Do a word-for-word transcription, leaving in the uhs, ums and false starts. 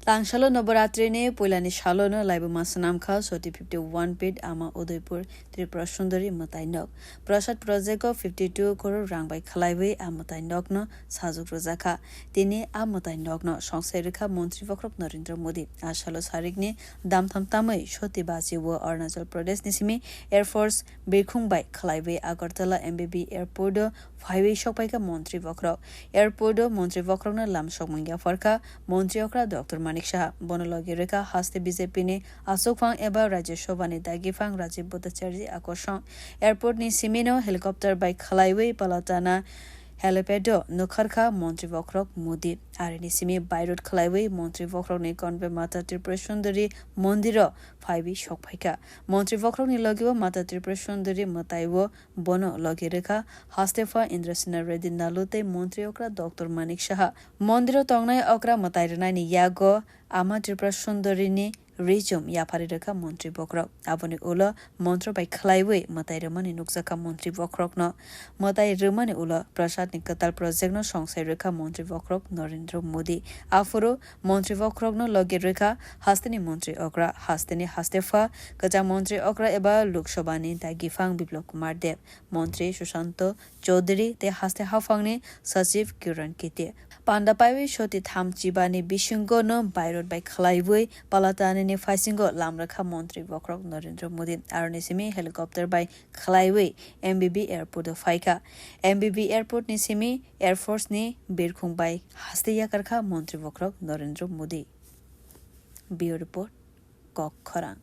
Tangsalo Noboratri ni puilani salo no laibuma swnam kha soti fifty one feet Ama Udaipur Tripura Sundari mwtai nok. Prasad project o fifty two crore rang bai khlaiwi a mwtai nok no sajwk rwjak kha. Tini a mwtai nok no songsai rwkha Montri Bokhorok Narendra Modi. A salo sarik ni damtham tamwi soti baji o Arunachal Pradesh ni simi Air Force birkhung bai khlaiwi Agartala M B B airport o phaiwi sokpaikha Montri Bokhorok. Airport o Montri Bokhorokno lam sokmung yapharkha Montri okra Doctor Manik Saha. Bono logi rwkha haste B J P ni achukphang eba Rajya Sabha ni dagiphang Rajiv Bhattacharya Akosong. Airport ni simino helicopter bai khlaiwi Palatana helipad o nukharkha Montri Bokhorok Modi. Arini simi by road khlaiwi Montri Bokhorokni Convoy Mata Tripura Sundari Mondiro phaiwi sokphaikha. Montri Bokhorokni logio Mata Tripura Sundari mwtai o bono logi rwkha hastepha Indrasena Reddy Nalu tei Montri okra Doctor Manik Saha. Mondiro tongnai okra mwtai rwnaini yago Ama Tripura Sundarini rijum yaphari rwkha Montri Bokhorok. Aboni ulo montro bai khlaiwi mwtai rwmani nukjakha Montri Bokhorokno. Mwtai rwmani ulo Prasadni kwtal projectno songsai rwkha Montri Bokhorok Narendra Modi. Aphuru Montri Bokhorokno logi rwkha hasteni Montri okra, hasteni hastepha, kwchang Montri okra eba Lok Sabhani dagiphang Biplab Kumar Deb, Montri Sushanto Chaudhary tei haste haphangni Sachiv Kiran Kite. Panda paiwi soti tham chibani bisingo no by road bai khlaiwi Palatanini phaisingo lam rwkha Montri Bokhorok Narendra Modi. Aroni simi helicopter bai khlaiwi M B B airport o phaikha. M B B airport ni simi Air Force ni birkhung bai haste yakarkha Montri Bokhorok Narendra Modi. Bureau report, Kok Khorang.